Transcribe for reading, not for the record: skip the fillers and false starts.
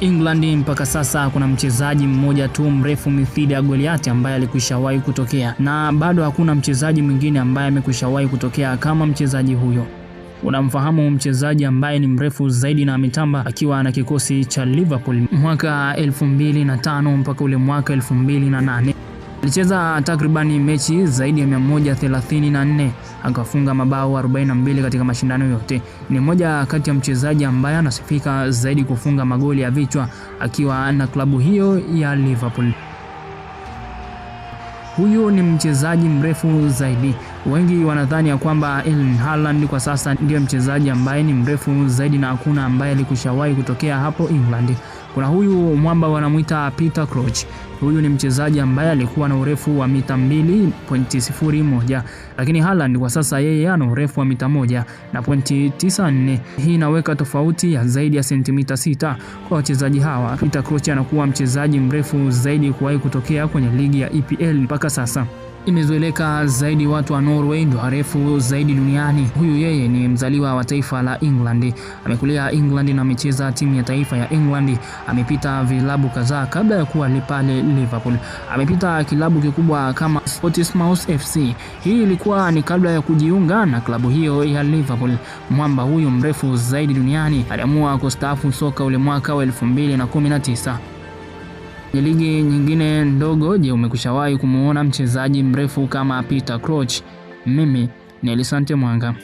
England mpaka sasa kuna mchezaji mmoja tu mrefu mithili ya Goliati ambaye alikwishawahi kutokea, na bado hakuna mchezaji mwingine ambaye amekwishawahi kutokea kama mchezaji huyo. Unamfahamu mchezaji ambaye ni mrefu zaidi na ametamba akiwa na kikosi cha Liverpool mwaka 2005 mpaka ule mwaka 2008. Alicheza takribani mechi zaidi ya 134 akafunga mabao 42 katika mashindano yote. Ni mmoja kati ya mchezaji ambaye anasifika zaidi kufunga magoli ya vichwa akiwa na klabu hiyo ya Liverpool. Huyu ni mchezaji mrefu zaidi. Wengi wanadhani ya kwamba Erling Haaland kwa sasa ndiye mchezaji ambaye ni mrefu zaidi na hakuna ambaye alikushawahi kutokea hapo England. Kuna huyu mwamba wanamuita Peter Crouch. Huyu ni mchezaji ambaye alikuwa na urefu wa mita 2.01, lakini Haaland kwa sasa yeye ana urefu wa mita 1.94. Hii inaweka tofauti ya zaidi ya sentimita 6 kwa wachezaji hawa. Peter Crouch anakuwa mchezaji mrefu zaidi kuwahi kutokea kwenye ligi ya EPL mpaka sasa. Imezoeleka zaidi watu wa Norway ndio warefu zaidi duniani. Huyu yeye ni mzaliwa wa taifa la England. Amekulia England na amecheza timu ya taifa ya England. Amepita vilabu kadhaa kabla ya kuwa pale Liverpool. Amepita kilabu kikubwa kama Portsmouth FC. Hii ilikuwa ni kabla ya kujiunga na klabu hiyo ya Liverpool. Mwamba huyu mrefu zaidi duniani aliamua kustaafu soka ule mwaka wa 2019. Kwenye ligi nyingine ndogo, je, umekushawahi kumuona mchezaji mrefu kama Peter Crouch? Mimi ni Elisante Mwanga.